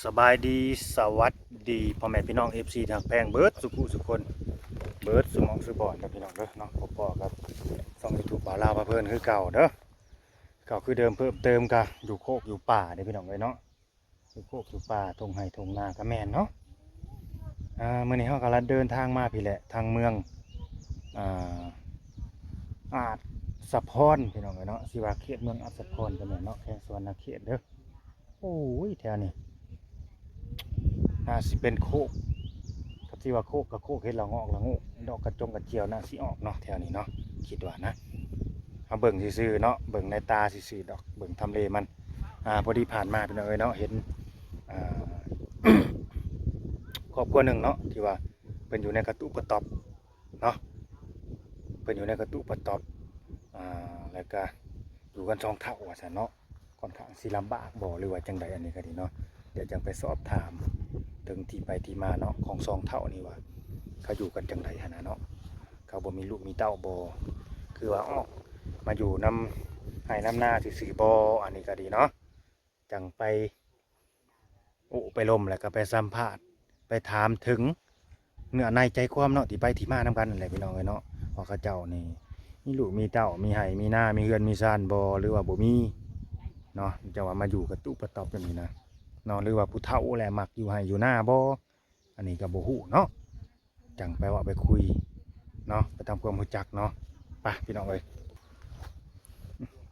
ສະບາຍດີ ສະຫວັດດີພໍ່ແມ່ພີ່ນ້ອງ ເອັຟຊີ ທີ່ຮັກແພງເບິດສູ່ຜູ້ສູ່ຄົນ ເບິດສູ່ໝ່ອງສູ່ບ່ອນເດີພີ່ນ້ອງເດີເນາະ. ພົບພໍ້ກັບຊ່ອງຢູທູບບ່າວລາວພາເພີນຄືເກົ່າເດີ ເກົ່າຄືເດີມ ເພີ່ມເຕີມກະຢູ່ໂຄກຢູ່ປ່າເດ້ພີ່ນ້ອງເອີຍເນາະ. ຢູ່ໂຄກຢູ່ປ່າ ທົ່ງໄຮ່ທົ່ງນາກະແມ່ນເນາະ. ອ່າ ມື້ນີ້ເຮົາກະລະເດີນທາງມາພີ້ແຫຼະ ທາງເມືອງ ອ່າ ອາດສະພອນພີ່ນ້ອງເອີຍເນາະ. ຊິວ່າເຂດເມືອງອາດສະພອນກະແມ່ນເນາະ ແຂວງສະຫວັນນະເຂດເດີ. ໂອ້ຍ ແຖວນີ້ໜ້າຊິເປັນໂຄກ ຄັນຊິວ່າໂຄກກະໂຄກເຫັດລະງອກລະໂງກ ດອກກະຈົງກະຈຽວໜ້າຊິອອກເນາະ ແຖວນີ້ເນາະ ຄິດວ່ານະ. ເຮົາເບິ່ງຊື່ໆເນາະ ເບິ່ງໃນຕາຊື່ໆດອກ ເບິ່ງທຳເລມັນ. ອ່າ ພໍດີຜ່ານມາພີ່ນ້ອງເອີຍເນາະ ເຫັນ ອ່າ ຄອບຄົວໜຶ່ງເນາະ ທີ່ວ່າເພິ່ນຢູ່ໃນກະຕຸກະຕ໋ອບເນາະ ເພິ່ນຢູ່ໃນກະຕຸກະຕ໋ອບ ອ່າ ແລ້ວກະຢູ່ກັນສອງເຖົ້າວ່າຊັ້ນເນາະ. ຂ້ອນຂ້າງຊິລຳບາກບໍ່ ຫຼືວ່າຈັ່ງໃດ ອັນນີ້ກະດີເນາະ. ດຽວຈັ່ງໄປສອບຖາມເຖິງທີ່ໄປທີ່ມາເນາະ ຂອງສອງເຖົ້ານີ້ວ່າ ເຂົາຢູ່ກັນຈັ່ງໃດຫັ້ນນະເນາະ. ເຂົາບໍ່ມີລູກມີເຕົ້າບໍ່ ຄືວ່າອອກມາຢູ່ນຳໄຮ່ນຳນາຊື່ໆບໍ່ ອັນນີ້ກະດີເນາະ. ຈັ່ງໄປໂອ້ໄປລົມ ແລ້ວກະໄປສຳພາດ ໄປຖາມເຖິງເນື້ອໃນໃຈຄວາມເນາະ ທີ່ໄປທີ່ມານຳກັນຫັ້ນແຫຼະພີ່ນ້ອງເອີຍເນາະ ວ່າເຂົາເຈົ້ານີ້ມີລູກມີເຕົ້າ ມີໄຮ່ມີນາ ມີເຮືອນມີຊານບໍ່ ຫຼືວ່າບໍ່ມີເນາະ. ຈັ່ງວ່າມາຢູ່ກະຕຸກະຕ໋ອບແບບນີ້ນະເນາະ ຫຼືວ່າຜູ້ເຖົ້າແຫຼະ ມັກຢູ່ໄຮ່ຢູ່ນາບໍ່ ອັນນີ້ກະບໍ່ຮູ້ເນາະ. ຈັ່ງໄປເວົ້າໄປຄຸຍເນາະ ໄປທຳຄວາມຮູ້ຈັກເນາະ. ໄປພີ່ນ້ອງເອີຍ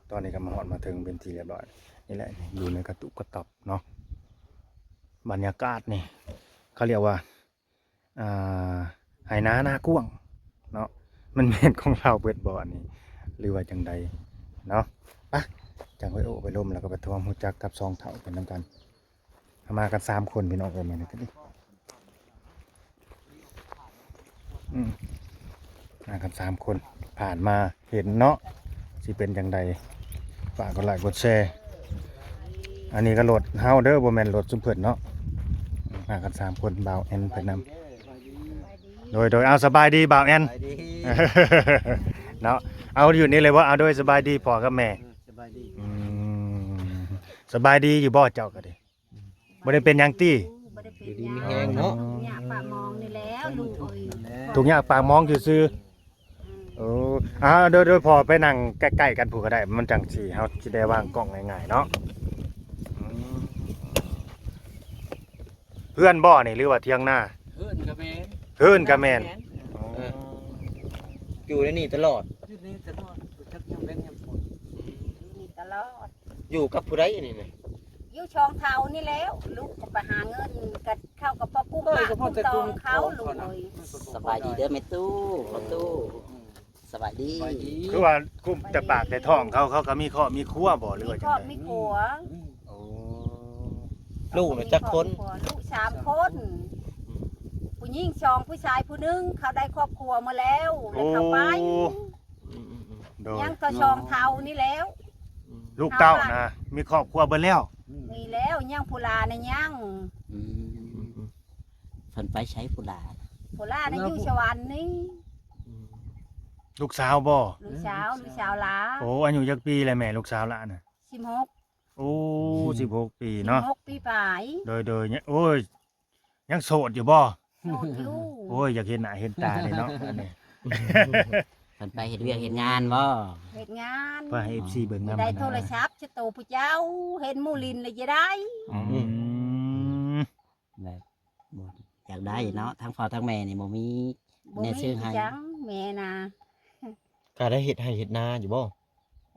ຕອນນີ້ກະມາຮອດມາເຖິງເປັນທີ່ລຽບຮ້ອຍ. ນີ້ແຫຼະ ຢູ່ໃນກະຕຸກະຕ໋ອບເນາະ ບັນຍາກາດນີ້ເຂົາລຽກວ່າ ອ່າ ໄຮ່ນານາກວ້າງເນາະ. ມັນແມ່ນຂອງລາວເບິດບໍ່ອັນນີ້ ຫຼືວ່າຈັ່ງໃດເນາະ. ໄປ ຈັ່ງໄປໂອ້ໄປລົມ ແລ້ວກະໄປທຳຄວາມຮູ້ຈັກກັບສອງເຖົ້າເພິ່ນນຳກັນ. ເຮົາມາກັນສາມຄົນພີ່ນ້ອງເອີຍ ມື້ນີ້ກະດີ ອືມ ມາກັນສາມຄົນ ຜ່ານມາເຫັນເນາະ ຊິເປັນຈັ່ງໃດ ຝາກກົດໄລ້ກົດແຊ. ອັນນີ້ກະລົດເຮົາເດີ ບໍ່ແມ່ນລົດຊຸມເພິ່ນເນາະ. ມາກັນສາມຄົນ ບ່າວແອນເພິ່ນນຳ ໂດຍ ໂດຍ ເອົາ ສະບາຍດີບ່າວແອນ ສະບາຍດີ ເນາະ. ເອົາ ຢູ່ນີ້ເລີຍບໍ່ ເອົາ ໂດຍ ສະບາຍດີພໍ່ກັບແມ່ ສະບາຍດີ ອືມ ສະບາຍດີຢູ່ບໍ່ເຈົ້າກະດີ ບໍ່ໄດ້ເປັນຫຍັງຕິ ບໍ່ໄດ້ເປັນຫຍັງ ຢູ່ດີມີແຮງເນາະ ທຸກຍາກປາກໝອງນີ້ແຫຼະລູກເອີຍ ທຸກຍາກປາກໝອງຊື່ໆ. ອືມ ໂອ້ ອ່າ ໂດຍ ໂດຍ ພໍ່ໄປນັ່ງໃກ້ໆກັນພຸ້ນກະໄດ້ ມັນຈັ່ງຊິ ເຮົາຊິໄດ້ວາງກ້ອງງ່າຍໆເນາະ. ອືມ ເຮືອນບໍ່ນີ້ ຫຼືວ່າຖຽງນາ ເຮືອນກະແມ່ນ ເຮືອນກະແມ່ນ ເອີ ຢູ່ໃນນີ້ຕະຫຼອດ ຢູ່ໃນນີ້ຕະຫຼອດ ບໍ່ຈັກຍາມແລ້ງຍາມຝົນ ຢູ່ນີ້ຕະຫຼອດ. ຢູ່ກັບຜູ້ໃດອັນນີ້ນະ ຢູ່ສອງເຖົ້ານີ້ແຫຼະ ລູກກະໄປຫາເງິນ ກະເຂົາກະພໍກຸ້ມ ເອີ ມາກຸ້ມຕອງເຂົາ ລູກເອີຍ. ສະບາຍດີເດີແມ່ຕູ້ ພໍ່ຕູ້ ສະບາຍດີ ສະບາຍດີ ຄືວ່າກຸ້ມແຕ່ປາກແຕ່ທ້ອງເຂົາ ເຂົາກະມີຄອບມີຄົວບໍ່ ຫຼືວ່າຈັ່ງໃດ ມີຄອບມີຄົວ ອືມ ໂອ້ ລູກນະຈັກຄົນ ລູກສາມຄົນ ອືມ ຜູ້ຍິງສອງ ຜູ້ຊາຍຜູ້ໜຶ່ງ ເຂົາໄດ້ຄອບຄົວໝົດແລ້ວ ແລ້ວເຂົາໄປ ໂອ້ ອືມໆໆ ໂດຍ ຍັງແຕ່ສອງເຖົ້ານີ້ແຫຼະ ອືມ ລູກເຕົ້ານະ ມີຄອບຄົວເບິດແລ້ວ ອືມ ມີແລ້ວ ຍັງຜູ້ຫຼ້ານະຍັງ ອືມ ເພິ່ນໄປໃສຜູ້ຫຼ້າ ຜູ້ຫຼ້ານະຢູ່ສະຫວັນນີ້ ອືມ ລູກສາວບໍ່ ລູກສາວ ລູກສາວຫຼ້າ ໂອ້ ອາຍຸຈັກປີແລ້ວແມ່ ລູກສາວຫຼ້ານະ ສິບຫົກ ໂອ້ ອືມ ສິບຫົກປີເນາະ ສິບຫົກປີປາຍ ໂດຍ ໂດຍ ໂອ້ຍ ຍັງໂສດຢູ່ບໍ່ ໂສດຢູ່ ໂອ້ຍ ຢາກເຫັນໜ້າເຫັນຕາເລີຍເນາະ ອັນນີ້ ເພິ່ນໄປເຮັດວຽກເຮັດງານບໍ່ ເຮັດງານ ເພື່ອໃຫ້ເອັຟຊີເບິ່ງນຳ ໄດ້ໂທລະສັບຊະໂຕຜູ້ເຈົ້າ ເຫັນໝູ່ຫຼິ້ນລະຈະໄດ້ ອືມ ແບບ ບໍ່ ຢາກໄດ້ເນາະ ທັງພໍ່ທັງແມ່ນີ້ບໍ່ມີ ບໍ່ມີແນວຊື້ໃຫ້ ຈັ່ງແມ່ນະ ກະໄດ້ເຮັດໄຮ່ເຮັດນາຢູ່ບໍ່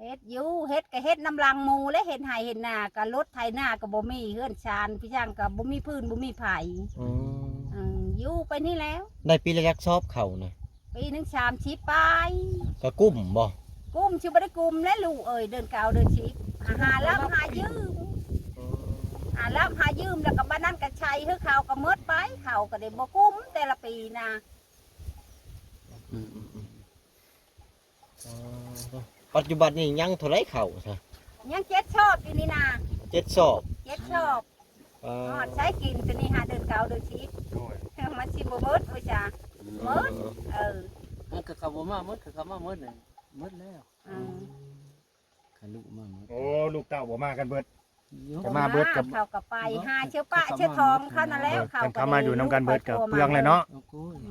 ເຮັດຢູ່ ເຮັດກະເຮັດນຳຫຼັງໝູ່ແຫຼະ ເຮັດໄຮ່ເຮັດນາ ກະລົດໄຖນາກະບໍ່ມີ ເຮືອນຊານພີ່ຊ່າງກະບໍ່ມີພື້ນບໍ່ມີໃຜ ອືມ ເອີ ຢູ່ໄປນີ້ແລ້ວ ໄດ້ປີລະຈັກຊອບເຂົ້ານະ ປີໜຶ່ງສາມສິບປາຍ ກະກຸ້ມບໍ່ ກຸ້ມຊິບໍ່ໄດ້ກຸ້ມແຫຼະລູກເອີຍ ເດືອນເກົ້າເດືອນສິບ ຫາ ຫາລັບຫາຢືມ ຫາລັບຫາຢືມ ແລ້ວກະບາດນັ້ນກະໃຊ້ໃຫ້ເຂົາກະໝົດໄປ ເຂົາກະໄດ້ບໍ່ກຸ້ມແຕ່ລະປີນະ ອືມໆໆ ອໍ ປັດຈຸບັນນີ້ຍັງເທົ່າໃດເຂົ້າຊະ ຍັງເຈັດຊອບຢູ່ນີ້ນະ ເຈັດຊອບ ເຈັດຊອບ ອໍ ຮອດໃຊ້ກິນໂຕນີ້ຫາເດືອນເກົ້າເດືອນສິບ ໂດຍ ມັນຊິບໍ່ໝົດວ່າຊະ ໝົດ ເອີ ເອີ ຄັນເຂົາບໍ່ມາໝົດ ຄັນເຂົາມາໝົດນີ້ ໝົດແລ້ວ ອືມ ຄັນລູກມາໝົດ ໂອ້ ລູກເຕົ້າບໍ່ມາກັນເບິດ ຈະມາເບິດກັບ ເຂົາກໍໄປຫາເຊື້ອປະເຊື້ອທອງເຂົານັ້ນແຫຼະ ເອີ ເຂົາ ຄັນເຂົາມາຢູ່ນຳກັນເບິດກໍເປືອງແຫຼະເນາະ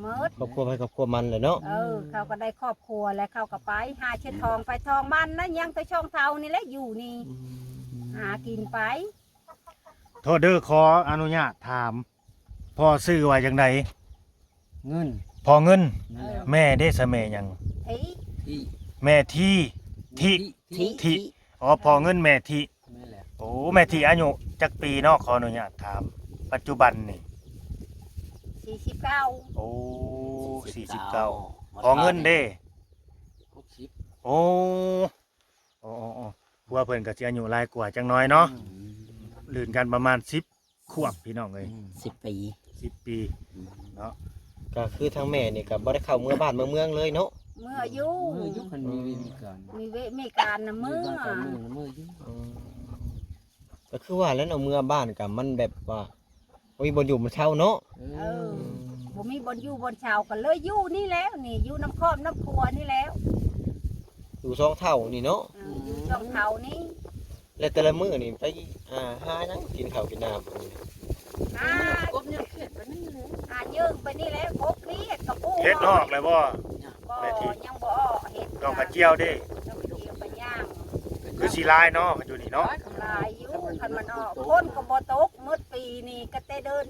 ໝົດ ຄອບຄົວໃຜຄອບຄົວມັນແຫຼະເນາະ ເອີ ເຂົາກໍໄດ້ຄອບຄົວແລ້ວ ເຂົາກໍໄປຫາເຊື້ອທອງໄປທອງມັນນະ ຍັງແຕ່ຊ່ອງເຖົ້ານີ້ແຫຼະຢູ່ນີ້ ອືມ ຫາກິນໄປ. ໂທດເດີ ຂໍອະນຸຍາດຖາມ ພໍ່ຊື່ວ່າຈັ່ງໃດ? ເງິນ ພໍ່ເງິນ ແມ່ເດ້ ສະແມ່ຫຍັງ? ທີ ທີ ແມ່ທີ ທິ ທິ ທິ ອໍ ພໍ່ເງິນແມ່ທິ ແມ່ນແຫຼະ ໂອ້ ແມ່ທິອາຍຸຈັກປີເນາະ? ຂໍອະນຸຍາດຖາມ ປັດຈຸບັນນີ້ ສີ່ສິບເກົ້າ ໂອ້ ສີ່ສິບເກົ້າ ພໍ່ເງິນເດ້ ຫົກສິບ ໂອ້ ອໍໆໆ ຜົວເພິ່ນກໍຊິອາຍຸຫຼາຍກວ່າຈັກໜ້ອຍເນາະ ອືມ ລື່ນກັນປະມານສິບຂວບພີ່ນ້ອງເອີຍ ອືມ ສິບປີ ສິບປີ ອືມ ເນາະ ກໍຄືທາງແມ່ນີ້ກໍບໍ່ໄດ້ເຂົ້າເມືອບ້ານເມືອເມືອງເລີຍເນາະ ເມືອຢູ່ ເມືອຢູ່ ຄັນມີເວກມີການ ມີເວກມີການນະເມືອ ມີເວກມີການເມືອນະເມືອຢູ່ ອືມ ກໍຄືວ່າແຫຼະເນາະ ເມືອບ້ານກໍມັນແບບວ່າ ບໍ່ມີບ່ອນຢູ່ບ່ອນເຊົາເນາະ ເອີ ບໍ່ມີບ່ອນຢູ່ບ່ອນເຊົາ ກໍເລີຍຢູ່ນີ້ແຫຼະ ນີ້ຢູ່ນຳຄອບນຳຄົວນີ້ແຫຼະ ຢູ່ຊ່ອງເຖົ້ານີ້ເນາະ ເອີ ຢູ່ຊ່ອງເຖົ້ານີ້ ແລ້ວແຕ່ລະມື້ນີ້ໄປ ອ່າ ຫາຫຍັງກິນເຂົ້າກິນນ້ຳ ຫາກົບຫຍັງເຂດໄປນີ້ແຫຼະ ຫາເຢິງໄປນີ້ແຫຼະ ກົບນີ້ເຮັດກະປູ ເຮັດອອກແລ້ວບໍ່? ບໍ່ ແມ່ທິ ຍັງບໍ່ອອກ ເຮັດ ດອກກະຈຽວເດ້ ດອກກະຈຽວກໍຍັງ ຄືຊິຫຼາຍເນາະ ຢູ່ນີ້ເນາະ ຫຼາຍຢູ່ ຄັນມັນອອກ ຝົນກໍບໍ່ຕົກ ໝົດປີນີ້ກໍແຕ່ເດືອນ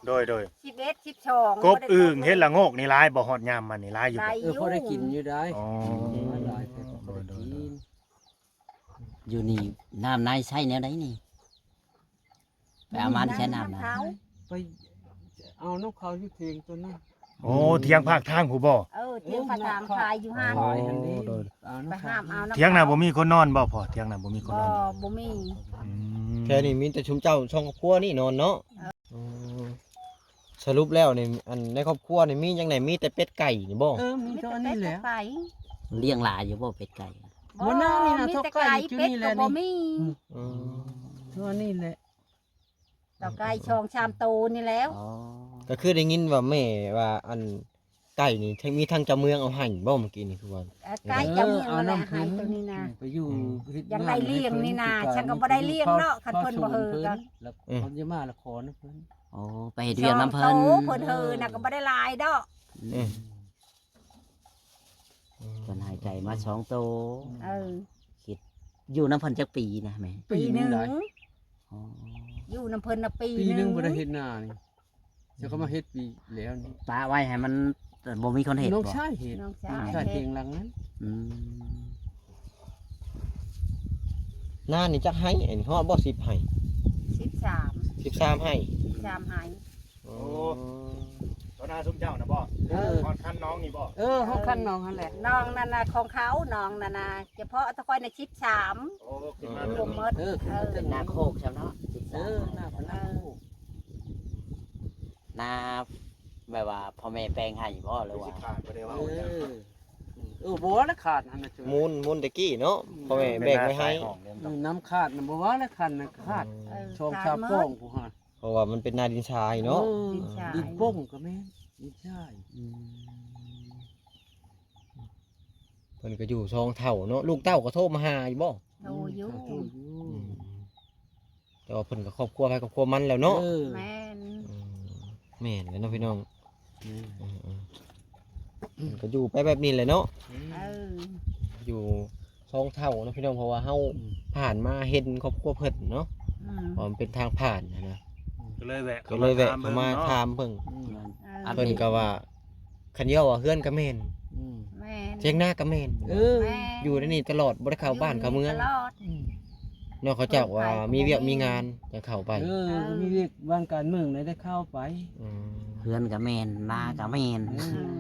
ໂດຍ ໂດຍ ສິບເອັດ ສິບສອງ ກົບອຶ່ງ ເຫັດລະໂງກນີ້ຫຼາຍບໍ່? ຮອດຍາມມັນນີ້ຫຼາຍຢູ່ບໍ່? ຫຼາຍຢູ່ ເອີ ພໍໄດ້ກິນຢູ່ໄດ໋ ອໍ ຫຼາຍແຕ່ກໍບໍ່ໄດ້ກິນ ໂດຍ ໂດຍ ຢູ່ນີ້ນ້ຳໃນໃຊ້ແນວໃດນີ້? ໄປເອົາມາແຕ່ໃສນ້ຳນະ? ໄປເອົານຳເຂົາຢູ່ຖຽງຕົວນັ້ນ ໂອ້ ຖຽງພາກທາງພຸ້ນບໍ່? ເອີ ຖຽງພາກທາງຂາຍຢູ່ຫັ້ນ ຂາຍຫັ້ນເດ້ ໂດຍ ໄປຫາບເອົານຳ ຖຽງນະບໍ່ມີຄົນນອນບໍ່ພໍ່? ຖຽງນະບໍ່ມີຄົນນອນ ບໍ່ ບໍ່ມີ ອືມ ແຖວນີ້ມີແຕ່ຊຸມເຈົ້າສອງຄອບຄົວນີ້ນອນເນາະ ເອີ ສະຫຼຸບແລ້ວນີ້ ອັນໃນຄອບຄົວນີ້ມີຫຍັງແດ່? ມີແຕ່ເປັດໄກ່ນີ້ບໍ່? ເອີ ມີເທົ່ານີ້ແຫຼະ ລ້ຽງຫຼາຍຢູ່ບໍ່ເປັດໄກ່? ບໍ່ນານີ້ນະ ມີແຕ່ໄກ່ ເປັດກໍບໍ່ມີ ອືມ ເທົ່ານີ້ແຫຼະ ເທົ່າໄກ່ສອງສາມໂຕນີ້ແຫຼະ ອໍ ກໍຄືໄດ້ຍິນວ່າແມ່ວ່າ ອັນ ໄກ່ນີ້ ມີທາງເຈົ້າເມືອງເອົາໃຫ້ບໍ່? ເມື່ອກີ້ນີ້ຄືວ່າ ເອີ ໄກ່ເຈົ້າເມືອງນັ້ນແຫຼະໃຫ້ໂຕນີ້ນະ ໄປຢູ່ ອືມ ຢາກໄດ້ລ້ຽງນີ້ນະ ເຮັດງານໃຫ້ເພິ່ນ ສັນກໍບໍ່ໄດ້ລ້ຽງເນາະ ຄັນເພິ່ນບໍ່ເຮີກໍ ແລ້ວ ອືມ ເພິ່ນຈະມາລະຂໍນຳເພິ່ນ ອໍ ໄປເຮັດວຽກນຳເພິ່ນ ສອງໂຕ ເພິ່ນເຮີນະກໍບໍ່ໄດ້ຫຼາຍດອກ ອືມ ອືມ ເພິ່ນໃຫ້ໄກ່ມາສອງໂຕ ເອີ ຄິດ ຢູ່ນຳເພິ່ນຈັກປີນະແມ່? ປີໜຶ່ງ ປີໜຶ່ງໄດ້ ອໍ ຢູ່ນຳເພິ່ນນະປີໜຶ່ງ ປີໜຶ່ງບໍ່ໄດ້ເຮັດນານີ້ ຈະເຂົ້າມາເຮັດປີແລ້ວນີ້ ປະໄວ້ໃຫ້ມັນບໍ່ມີຄົນເຮັດ ນ້ອງຊາຍເຮັດ ນ້ອງຊາຍ ນ້ອງຊາຍເຮັດ ຖຽງຫຼັງນັ້ນ ອືມ ນານີ້ຈັກໄຮ່? ອັນຮອດບໍ່ ສິບໄຮ່? ສິບສາມ ສິບສາມໄຮ່ ສິບສາມໄຮ່ ໂອ້ ໂອ້ ຕໍ່ໜ້າຊຸມເຈົ້ານະບໍ່? ເອີ ຮອດຄັນນ້ອງນີ້ບໍ່? ເອີ ຮອດຄັນນ້ອງຫັ້ນແຫຼະ ນ້ອງນັ້ນນະຂອງເຂົາ ນ້ອງນັ້ນນະ ຈະເພາະແຕ່ຂ້ອຍນະສິບສາມ ໂອ້ ຂຶ້ນມາ ເອີ ລວມໝົດ ເອີ ເອີ ເປັນນາໂຄກຊະເນາະ ເອີ ໜ້າເປັນນາໂຄກ ນາແບບວ່າພໍ່ແມ່ແບ່ງໃຫ້ບໍ່ ຫຼືວ່າ ຄືຊິຂາດບໍ່ໄດ້ເວົ້າ ເອີ ເອີ ບໍ່ວ່າລະຂາດຫັ້ນນະ ມູນ ມູນແຕ່ກີ້ເນາະ ອືມ ພໍ່ແມ່ແບ່ງໄວ້ໃຫ້ ເປັນນາສາຍຫ້ອງເດ້ ອືມ ນ້ຳຂາດນະບໍ່ວ່າລະຄັນນະຂາດ ອືມ ເອີ ສອງສາມ ຂາດໝົດ ປ້ອງພຸ້ນຫັ້ນ ເພາະວ່າມັນເປັນນາດິນຊາຍເນາະ ເອີ ດິນຊາຍ ດິນປົ່ງກໍແມ່ນ ດິນຊາຍ ອືມ ເພິ່ນກໍຢູ່ສອງເຖົ້າເນາະ ລູກເຕົ້າກໍໂທມາຫາຢູ່ບໍ່? ໂທຢູ່ ອືມ ໂທຢູ່ ອືມ ແຕ່ວ່າເພິ່ນກໍຄອບຄົວໃຜຄອບຄົວມັນແລ້ວເນາະ ເອີ ແມ່ນ ອືມ ແມ່ນແຫຼະເນາະພີ່ນ້ອງ ອືມ ເອີໆ ເພິ່ນກໍຢູ່ໄປແບບນີ້ແຫຼະເນາະ ເອີ ຢູ່ສອງເຖົ້າເນາະພີ່ນ້ອງ ເພາະວ່າເຮົາ ອືມ ຜ່ານມາເຫັນຄອບຄົວເພິ່ນເນາະ ອືມ ເພາະມັນເປັນທາງຜ່ານນະ ກໍເລີຍແວະ ກໍເລີຍແວະເຂົ້າມາຖາມເບິ່ງເນາະ ຖາມເບິ່ງ ອືມ ເພິ່ນກໍວ່າ ຄັນເວົ້າວ່າເຮືອນກໍແມ່ນ ອືມ ແມ່ນ ຖຽງນາກໍແມ່ນ ເອີ ແມ່ນ ຢູ່ໃນນີ້ຕະຫຼອດ ບໍ່ໄດ້ເຂົ້າບ້ານເຂົ້າເມືອງ ຢູ່ໃນນີ້ຕະຫຼອດ ອືມ ເນາະ ເຂົາເຈົ້າວ່າມີວຽກມີງານຈັ່ງເຂົ້າໄປ ເອີ ເອີ ມີວຽກວາງການເມືອງໃດໄດ້ເຂົ້າໄປ ອືມ ເຮືອນກໍແມ່ນ ນາກໍແມ່ນ ອືມ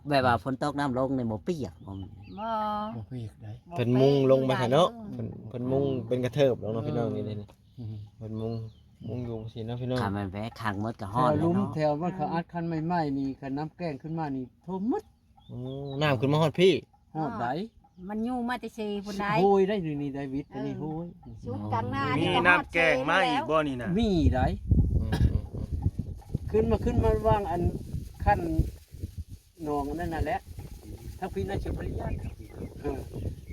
ແບບວ່າຝົນຕົກນ້ຳລົງນີ້ບໍ່ປຽກບໍ່? ບໍ່ ບໍ່ປຽກໃດ ບໍ່ປຽກ ເພິ່ນມຸງລົງມາຊັ້ນເນາະ ຢູ່ໃນ ເພິ່ນ ເພິ່ນມຸງເປັນກະເທີບລົງເນາະ ເອີ ພີ່ນ້ອງ ນີ້ ອືມ ເພິ່ນມຸງ ມຸງຢູ່ຊີ້ເນາະພີ່ນ້ອງ ຄັນແມ່ນແວະຂັງໝົດກໍຮ້ອນແລ້ວເນາະ ແຖວລຸ່ມແຖວມັນ ເອີ ເຂົາອັດຄັນໃໝ່ໆນີ້ ຄັນນ້ຳແກ້ງຂຶ້ນມານີ້ຖ້ວມໝົດ ໂອ້ ນ້ຳຂຶ້ນມາຮອດພີ້ ຮອດໃດ ມັນຢູ່ມາແຕ່ເຊພຸ້ນໃດ ໂຫຍໄດ໋ ນີ້ໄດ໋ ວິດ ເອີ ນີ້ໂຫຍ ຊຸດກາງນານີ້ ມີນ້ຳແກ້ງມາອີກບໍ່ນີ້ນະ ມີໄດ໋ ອືມໆ ຂຶ້ນມາ ຂຶ້ນມາວາງອັນຄັນ ໜອງອັນນັ້ນນະແຫຼະ ທາງພີ້ນະ ເຊພະລິຍານ ເອີ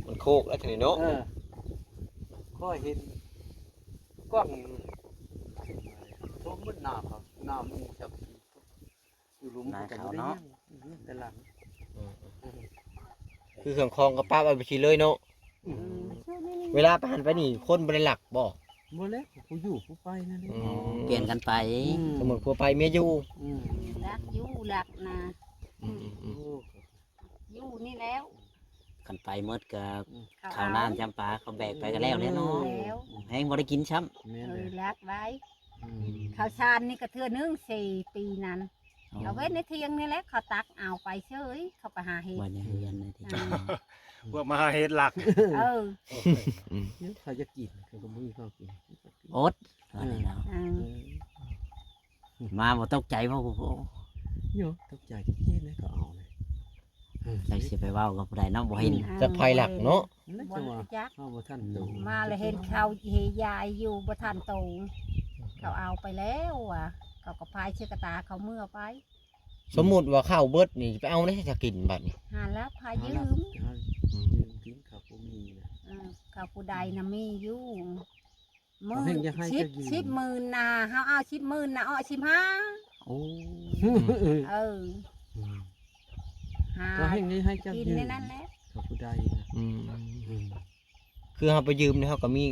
ມັນໂຄກແລ້ວທີນີ້ເນາະ ເອີ ຂ້ອຍເຫັນ ກ້ອງ ໂຕມັນໜ້າເຂົາ ໜ້າໝູ່ຈັກ ຢູ່ລຸ່ມ ນາຍເຂົາເນາະ ແຕ່ຫຼັງ ອືມ ອືມ ຄືເຄື່ອງຂອງກໍປະໄວ້ໄປຊີ້ເລີຍເນາະ ອືມ ເວລາໄປຫັ້ນໄປນີ້ ຄົນບໍ່ໄດ້ລັກບໍ່? ບໍ່ແລ້ວ ຜູ້ຢູ່ຜູ້ໄປນັ້ນແຫຼະ ອືມ ປ່ຽນກັນໄປ ອືມ ສົມມຸດຜົວໄປເມຍຢູ່ ອືມ ລັກຢູ່ລັກນາ ອືມ ອືມ ອືມ ໂອ້ ຢູ່ນີ້ແລ້ວ ຄັນໄປໝົດກໍ ອືມ ເຂົ້າ ເຂົ້ານ້ຳຈຳປາ ເຂົາແບກໄປກໍແລ້ວແຫຼະເນາະ ແລ້ວ ແຮງບໍ່ໄດ້ກິນຊ້ຳ ແມ່ນ ເອີ ແຫຼະ ລັກໄວ້ ອືມ ເຂົ້າສານນີ້ກໍເທື່ອໜຶ່ງ ສີ່ປີນັ້ນ ເອົາໄວ້ໃນຖຽງນີ້ແຫຼະ ເຂົາຕັກເອົາໄປເສີຍ ເຂົາກໍຫາເຮັດ ໄວ້ໃນເຮືອນໃນຖຽງ ອ່າ ພວກມາຫາເຮັດລັກ ເອີ ເຂົາຈະກິນ ເຂົາກໍບໍ່ມີເຂົ້າກິນ ອົດ ເອີ ວ່າແນວ ເອີ ມາບໍ່ຕົກໃຈບໍ່? ໂອ້ໂຫ ໂຍ ຕົກໃຈ ເຫັນແລ້ວກໍເອົາເລີຍ ອືມ ຈັກຊິໄປເວົ້າກັບຜູ້ໃດເນາະ ບໍ່ເຫັນ ອືມ ຈັກໃຜລັກເນາະ ນັ້ນແຫຼະ ບໍ່ຮູ້ຈັກ ເຮົາບໍ່ທັນໂຕ ມາແລ້ວເຫັນເຂົາເຮຍາຍຢູ່ ບໍ່ທັນໂຕ ເຂົາເອົາໄປແລ້ວວ່າ ເຂົາກໍພາຍເຊກະຕາເຂົາເມືອໄປ ສົມມຸດວ່າເຂົ້າເບິດນີ້ ໄປເອົາໃນໃສຈະກິນບັດນີ້? ຫາລະພາຢືມ ຫາລະ ອືມ ຢືມກິນ ເຂົາບໍ່ມີນະ ເອີ ເຂົາຜູ້ໃດນະມີຢູ່ ໝື່ນ ສິບໝື່ນນະ ເຮົາເອົາສິບໝື່ນນະ ເອາະສິບຫ້າ ໂອ້ ເອີ ອືມ ຫາ ກໍແຮ່ງໄດ້ໃຫ້ເຈົ້າຢືມ ກິນໃນນັ້ນແຫຼະ ເຂົາຜູ້ໃດນະ ອືມ ອືມ ຄືເຮົາໄປຢືມນີ້ ເຮົາກໍມີ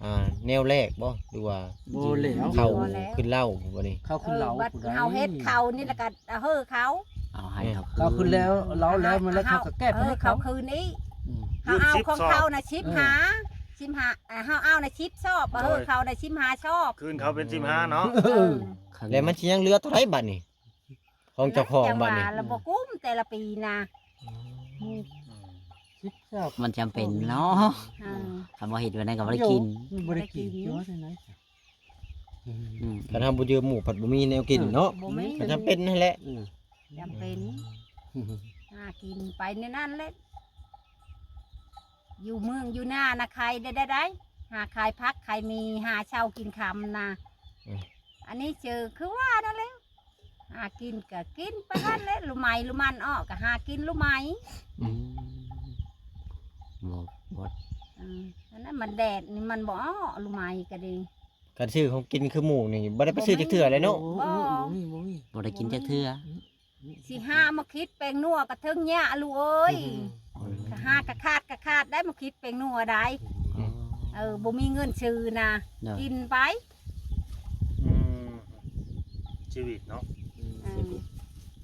ອ່າ ແນວແລກບໍ່ ຫຼືວ່າ ບໍ່ແລ້ວ ເຂົ້າ ບໍ່ແລ້ວ ຂຶ້ນເຫຼົ້າບໍ່ນີ້? ເຂົ້າຂຶ້ນເຫຼົ້າ ເອີ ບັດຜູ້ໃດ ເຮົາເຮັດເຂົ້ານີ້ ແລ້ວກໍເຮີ້ເຂົາ ເອົາໃຫ້ເຂົາ ເອີ ເຂົາຄືນແລ້ວ ເຮົາແລ້ວ ມາແລ້ວເຮົາກໍແກະໃຫ້ເຂົາ ເຮົາຄືນອີກ ອືມ ເຮົາເອົາຂອງເຂົານະ ສິບຫ້າ ອືມ ສິບຫ້າ ເຮົາເອົານະ ສິບຊອບ ໂດຍ ເຮີ້ເຂົານະ ສິບຫ້າຊອບ ຄືນເຂົາເປັນສິບຫ້າເນາະ ເອີ ເອີ ແລ້ວມັນຊິຍັງເຫຼືອເທົ່າໃດບັດນີ້? ຂອງເຈົ້າຂອງບັດນີ້ ແລ້ວບໍ່ກຸ້ມແຕ່ລະປີນະ ອືມ ສິບຊອບ ມັນຈຳເປັນເນາະ ເອີ ຄັນບໍ່ເຮັດແບບນັ້ນກໍບໍ່ໄດ້ກິນ ບໍ່ໄດ້ກິນ ບໍ່ໄດ້ກິນ ຢູ່ຈັ່ງໃດ ອືມ ອືມ ຄັນເຮົາບໍ່ຢືມໝູ່ ພັດບໍ່ມີແນວກິນເນາະ ເອີ ບໍ່ມີ ກໍຈຳເປັນຫັ້ນແຫຼະ ເອີ ຈຳເປັນ ອືມ ຫາກິນໄປໃນນັ້ນແຫຼະ ຢູ່ເມືອງຢູ່ນານະ ຂາຍໄດ້ ໄດ້ ໄດ້ ຫາຂາຍຜັກຂາຍໝີ່ ຫາເຊົ້າກິນຄ່ຳນະ ອືມ ອັນນີ້ເຈີຄືວ່ານັ້ນແຫຼະ ຫາກິນກໍກິນໄປຫັ້ນແຫຼະ ລູກໄມ້ລູກມັນເອາະກໍຫາກິນລູກໄມ້ ອືມ ບໍ່ ບໍ່ ເອີ ອັນນັ້ນມັນແດດນີ້ມັນບໍ່ເອາະ ລູກໄມ້ກໍດີ ຄັນຊື້ຂອງກິນຄືໝູ່ນີ້ ບໍ່ໄດ້ໄປຊື້ຈັກເທື່ອເລີຍເນາະ ບໍ່ ບໍ່ມີ ບໍ່ມີ ບໍ່ໄດ້ກິນຈັກເທື່ອ ອືມ ຊິຫາມາຄິດແປ້ງນົວກະເຖິງຍາ ລູກເອີຍ ອືມ ກະຫາກະຂາດ ກະຂາດໄດ້ ມາຄິດແປ້ງນົວໄດ້ ອືມ ເອີ ບໍ່ມີເງິນຊື້ນະ ເນາະ ກິນໄປ ອືມ ຊີວິດເນາະ ອືມ ເອີ ຊີວິດ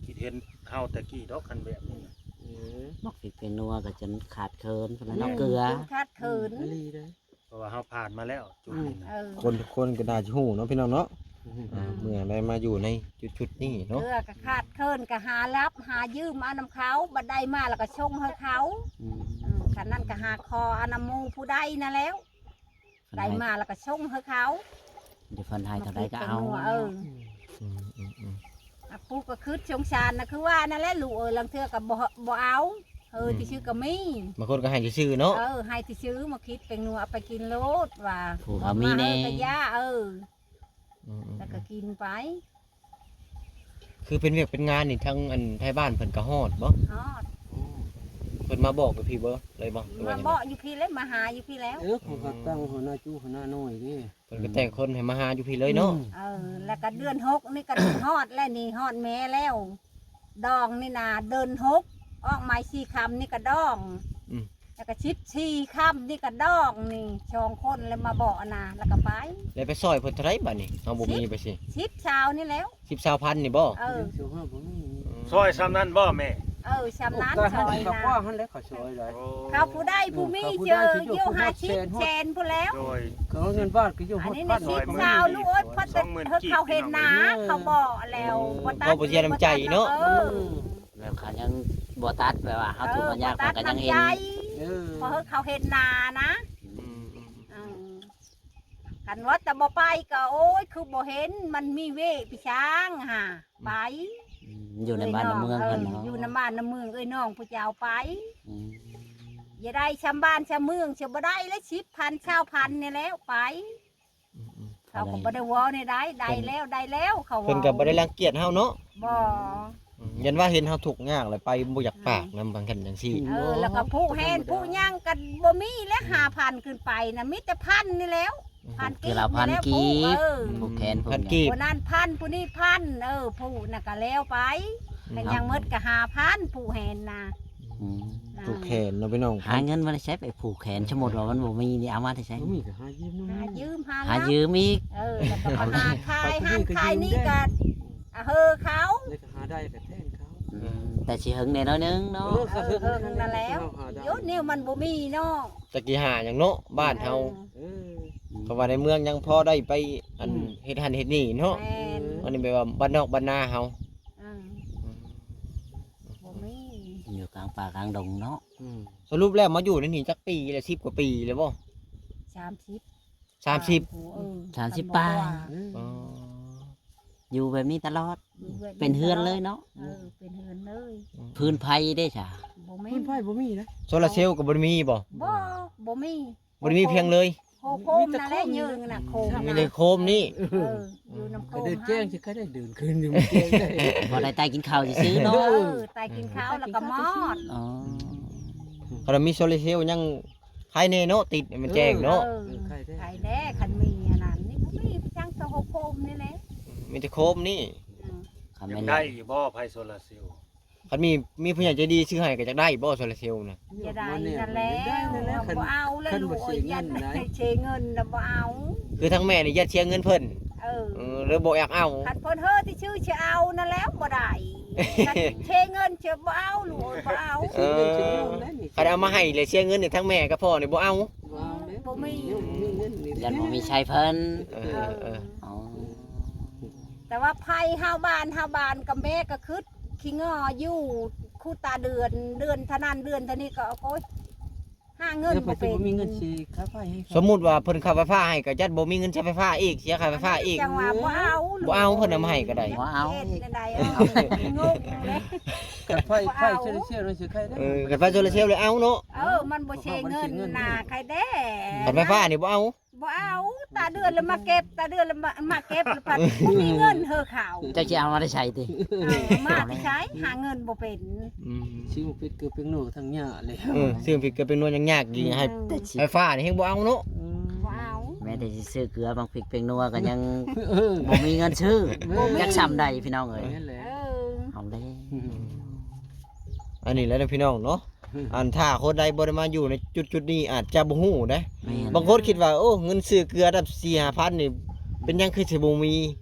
ຄິດເຫັນເຮົາແຕ່ກີ້ດອກ ຄັນແບບນີ້ນະ ເອີ ມາຄິດແປ້ງນົວກະຈົນຂາດເຂີນພຸ້ນລະເນາະ ອືມ ເກືອ ຈົນຂາດເຂີນ ອືມ ອີ່ຫຼີເດ້ ເພາະວ່າເຮົາຜ່ານມາແລ້ວຈຸດນີ້ນະ ເອີ ຄົນທຸກຄົນກໍໜ້າຈະຮູ້ເນາະ ພີ່ນ້ອງເນາະ ອືມ ອ່າ ເມື່ອໄດ້ມາຢູ່ໃນຈຸດໆນີ້ເນາະ ເທື່ອກໍຂາດເຂີນກໍຫາລັບຫາຢືມເອົານຳເຂົາ ບັດໄດ້ມາແລ້ວກໍສົ່ງໃຫ້ເຂົາ ອືມ ອືມ ຄັນນັ້ນກໍຫາຂໍເອົານຳໝູ່ຜູ້ໃດນັ້ນແລ້ວ ໄດ້ມາແລ້ວກໍສົ່ງໃຫ້ເຂົາ ເດ ເພິ່ນໃຫ້ເທົ່າໃດກໍເອົາ ເອີ ອືມ ອືມ ອືມ ອາ ປູກກໍຄຶດສົງສານນະ ຄືວ່ານັ້ນແຫຼະລູກເອີຍ ລາງເທື່ອກໍບໍ່ ບໍ່ເອົາ ເອີ ອືມ ທີ່ຊື່ກໍມີ ບາງຄົນກໍໃຫ້ຊື່ໆເນາະ ເອີ ໃຫ້ຊື່ໆ ມາຄິດແປ້ງນົວເອົາໄປກິນໂລດວ່າ ຜູ້ເຂົາມີແດ່ ເອົາມາໃຫ້ກໍຢ່າ ເອີ ອືມໆໆ ແລ້ວກໍກິນໄປ ຄືເປັນວຽກເປັນງານນີ້ ທາງອັນໄທບ້ານເພິ່ນກໍຮອດບໍ່? ຮອດ ເພິ່ນມາບອກຢູ່ພີ້ບໍ່ ເລີຍບໍ່? ມາບອກຢູ່ພີ້ແລ້ວ ມາຫາຢູ່ພີ້ແລ້ວ ເອີ ເຂົາກໍຕັ້ງຫົວໜ້າຈຸຫົວໜ້າໜ່ວຍເດ້ ເພິ່ນກໍແຕ່ງຄົນໃຫ້ມາຫາຢູ່ພີ້ເລີຍເນາະ ອືມ ເອີ ແລ້ວກໍເດືອນຫົກນີ້ກໍຮອດແລ້ວນີ້ ຮອດແມ່ແລ້ວ ດອງນີ້ນະ ເດືອນຫົກ ອອກໃໝ່ສີ່ຄ່ຳນີ້ກໍດອງ ອືມ ແລ້ວກໍສິບສີ່ຄ່ຳນີ້ກໍດອງນີ້ ສອງຄົນແລ້ວມາເບາະນະ ແລ້ວກໍໄປ ແລ້ວໄປຊ່ອຍເພິ່ນເທົ່າໃດບັດນີ້? ເຮົາບໍ່ມີໄປຊິ ສິບຊາວນີ້ແລ້ວ ສິບຊາວພັນນີ້ບໍ່? ເອີ ອືມ ຊ່ອຍຊ່ຳນັ້ນບໍ່ແມ່? ເອີ ຊ່ຳນັ້ນ ໂອ້ ຊ່ອຍນະ ກໍພໍຫັ້ນແຫຼະ ເຂົາຊ່ອຍໄດ້ ໂອ້ ເຂົາຜູ້ໃດຜູ້ມີ ເອີ ເຈີຢູ່ຫ້າສິບແສນພຸ້ນແລ້ວ ໂດຍ ເຂົາເງິນບາດກໍຢູ່ ອັນນີ້ ຫົກພັນ ສິບຊາວລູກເອີຍ ເພິ່ນເຮັດເຂົາເຫັນໜ້າ ເອີ ເຂົາບອກແລ້ວ ອືມ ບໍ່ຕັດ ເຂົາບໍ່ເສຍນ້ຳໃຈເນາະ ເອີ ອືມ ແລ້ວເຂົາຍັງບໍ່ຕັດ ແບບວ່າເຮົາ ເອີ ທຸກເຮົາຍາກ ບໍ່ຕັດ ເຂົາກໍຍັງເຫັນ ນ້ຳໃຈ ເອີ ເພາະເຂົາເຫັນໜ້ານະ ອືມ ອືມ ເອີ ຄັນວ່າແຕ່ບໍ່ໄປກໍ ໂອ້ຍ ຄືບໍ່ເຫັນ ມັນມີເວະພີ່ຊ້າງຫາ ອືມ ໄປ ອືມ ຢູ່ໃນບ້ານໃນເມືອງເພິ່ນເນາະ ເອີ ຢູ່ໃນບ້ານໃນເມືອງ ເອີຍ ນ້ອງຜູ້ເຈົ້າໄປ ອືມ ຢ່າໄດ້ຊ່ຳບ້ານຊ່ຳເມືອງ ຊິບໍ່ໄດ້ແລ້ວ ສິບພັນ ຊາວພັນນີ້ແລ້ວ ໄປ ອືມໆ ເຂົາກໍບໍ່ໄດ້ເວົ້າແນວໃດ ໄດ້ແລ້ວ ໄດ້ແລ້ວ ເຂົາເວົ້າ ເພິ່ນກໍບໍ່ໄດ້ລັງກຽດເຮົາເນາະ ບໍ່ ອືມ ຢ້ານວ່າເຫັນເຮົາທຸກຍາກແລ້ວໄປບໍ່ຢາກປາກນຳ ອືມ ບາງຄັນຈັ່ງຊີ້ ເອີ ແລ້ວກໍຜູ້ແຮງຜູ້ຫຍັງກໍບໍ່ມີແລ້ວ ອືມ ຫ້າພັນຂຶ້ນໄປນະ ມີແຕ່ພັນນີ້ແລ້ວ ພັນກີບ ເທື່ອລະພັນກີບ ນີ້ແຫຼະ ຜູກແຂນ ຜູກແຂນ ພັນກີບ ຜູ້ນັ້ນພັນ ຜູ້ນີ້ພັນ ເອີ ຜູກນະກະແລ້ວໄປ ອືມ ຄັນຍັງໝົດກະຫ້າພັນ ຜູກແຂນນະ ອືມ ນະ ຜູກແຂນເນາະພີ່ນ້ອງ ຫາເງິນມາແຕ່ໃສໄປຜູກແຂນ? ສົມມຸດວ່າມັນບໍ່ມີນີ້ ເອົາມາແຕ່ໃສ? ບໍ່ມີກະຫາຢືມນຳ ຫາຢືມ ຫາ ຫາຢືມອີກ ເອີ ແລ້ວກະມາຫາຂາຍ ຮ້ານຂາຍນີ້ກະ ເຮີເຂົາ ແລ້ວກະຫາໄດ້ກະແທນເຂົາ ອືມ ແຕ່ຊິເຫິງແດ່ໜ້ອຍໜຶ່ງເນາະ ເອີ ເອີ ເຫິງນັ້ນແຫຼະ ໂຍດແນວມັນບໍ່ມີເນາະ ຈັກຊິຫາຫຍັງເນາະ ບ້ານເຮົາ ເອີ ເອີ ເພາະວ່າໃນເມືອງຍັງພໍໄດ້ໄປ ອັນ ອືມ ເຮັດຫັ້ນເຮັດນີ້ເນາະ ແມ່ນ ອັນນີ້ແບບວ່າບ້ານນອກບ້ານນາເຮົາ ອືມ ອືມ ບໍ່ມີ ຢູ່ກາງປ່າກາງດົງເນາະ ອືມ ສະຫຼຸບແລ້ວມາຢູ່ໃນນີ້ຈັກປີແລ້ວ? ສິບກວ່າປີແລ້ວບໍ່? ສາມສິບ ສາມສິບ ເອີ ສາມສິບປາຍ ເອີ ອໍ ຢູ່ແບບນີ້ຕະຫຼອດ ຢູ່ແບບນີ້ ເປັນເຮືອນເລີຍເນາະ ຕະຫຼອດ ເອີ ເປັນເຮືອນເລີຍ ອືມ ຟືນໄຟເດ້ຊະ? ບໍ່ມີ ຟືນໄຟບໍ່ມີນະ ໂຊລາເຊວກໍບໍ່ໄດ້ມີບໍ່? ບໍ່ ບໍ່ມີ ບໍ່ໄດ້ມີພຽງເລີຍ ໂຮໂຄມນັ້ນແຫຼະ ເຢີງນະ ໂຄມ ມີແຕ່ໂຄມນີ້ ເອີ ຢູ່ນຳໂຄມ ກະໄດ້ແຈ້ງຊິ ກະໄດ້ເດີນຄືນຢູ່ ບໍ່ໄດ້ໄຕ່ກິນເຂົ້າຊື່ໆເນາະ ເອີ ໄຕ່ກິນເຂົ້າແລ້ວກະມອດ ອໍ ຄັນວ່າມີໂຊລາເຊວຍັງ ໄຄແນ່ເນາະ ຕິດໃຫ້ມັນແຈ້ງເນາະ ເອີ ເອີ ເອີ ໄຄແທ້ ໄຄແທ້ ຄັນມີອັນນັ້ນນີ້ ບໍ່ມີຫຍັງ ແຕ່ຫົວໂຄມນີ້ແຫຼະ ມີແຕ່ໂຄມນີ້ ອືມ ຄັນແມ່ນ ຢາກໄດ້ຢູ່ບໍ່ໄຟໂຊລາເຊວ? ຄັນມີ ມີຜູ້ໃຫຍ່ໃຈດີຊື້ໃຫ້ກໍຢາກໄດ້ບໍ່ໂຊລາເຊວນະ? ຢາກໄດ້ນັ້ນແຫຼະ ບໍ່ເອົາແລ້ວລູກເອີຍ ເສຍເງິນນະ ບໍ່ເອົາ ຄືທາງແມ່ນີ້ຢ້ານເສຍເງິນເພິ່ນ ເອີ ເອີ ເລີຍບໍ່ຢາກເອົາ ຄັນເພິ່ນເຮີທີ່ຊື້ຊິເອົານັ້ນແຫຼະ ບໍ່ໄດ້ ຄັນເສຍເງິນຊິບໍ່ເອົາ ລູກເອີຍ ບໍ່ເອົາ ເອີ ຄັນເອົາມາໃຫ້ແລ້ວເສຍເງິນນີ້ ທັງແມ່ກັບພໍ່ນີ້ບໍ່ເອົາ ບໍ່ມີ ຢ້ານບໍ່ມີໃຊ້ເພິ່ນ ເອີ ເອີ ອໍ ແຕ່ວ່າໄຜເຮົາບ້ານ ເຮົາບ້ານກະແມ່ກະຄຶດຂີ້ງໍຢູ່ ຄູຕາເດືອນ ເດືອນເທົ່ານັ້ນເດືອນເທົ່ານີ້ ກະໂອ້ຍ ຫາເງິນບໍ່ເປັນ ບໍ່ມີເງິນຊິຄ່າໄຟໃຫ້ເຂົາ ສົມມຸດວ່າເພິ່ນຄ່າໄຟຟ້າໃຫ້ ກະຢ້ານບໍ່ມີເງິນໃຊ້ໄຟຟ້າອີກ ເສຍຄ່າໄຟຟ້າອີກ ຈັ່ງວ່າບໍ່ເອົາ ບໍ່ເອົາ ເພິ່ນເອົາມາໃຫ້ກະໄດ້ ບໍ່ເອົາ ເຮັດແນວໃດ ເອົາ ງົງເດ້ ຄັນໄຟ ໄຟໂຊລາເຊວນີ້ຊິໄຄໄດ້ ເອີ ຄັນໄຟໂຊລາເຊວແລ້ວເອົາເນາະ ເອີ ມັນບໍ່ເສຍເງິນນະ ໄຄແດ່ ຄັນໄຟຟ້ານີ້ບໍ່ເອົາ ບໍ່ເອົາ ຕາເດືອນລະມາເກັບ ຕາເດືອນລະມາ ມາເກັບ ລະພັດບໍ່ມີເງິນເຮີເຂົາ ເຈົ້າຊິເອົາມາແຕ່ໃສຕິ ເອີ ມາແຕ່ໃສ ຫາເງິນບໍ່ເປັນ ອືມ ຊື້ໝາກພິກເກືອແປ້ງນົວກະທັງຍາກແລ້ວ ເອີ ຊື້ໝາກພິກເກືອແປ້ງນົວກະຍັງຍາກຢູ່ ໃຫ້ໄຟຟ້ານີ້ແຮງບໍ່ເອົາເນາະ ອືມ ບໍ່ເອົາ ແມ້ແຕ່ຊິຊື້ເກືອ ໝາກພິກ ແປ້ງນົວກະຍັງ ເອີ ບໍ່ມີເງິນຊື້ ບໍ່ມີ ຈັກຊ່ຳໃດພີ່ນ້ອງເອີຍ ແມ່ນແຫຼະ ເອີ ເອົາແລ້ວ ອັນນີ້ແຫຼະເນາະພີ່ນ້ອງເນາະ ອັນຖ້າຄົນໃດບໍ່ໄດ້ມາຢູ່ໃນຈຸດໆນີ້ອາດຈະບໍ່ຮູ້ເດ້ ແມ່ນ ບາງຄົນຄິດວ່າ ໂອ້ ເງິນຊື້ເກືອໄດ້ສີ່ຫ້າພັນນີ້ ເປັນຫຍັງຄືຊິບໍ່ມີ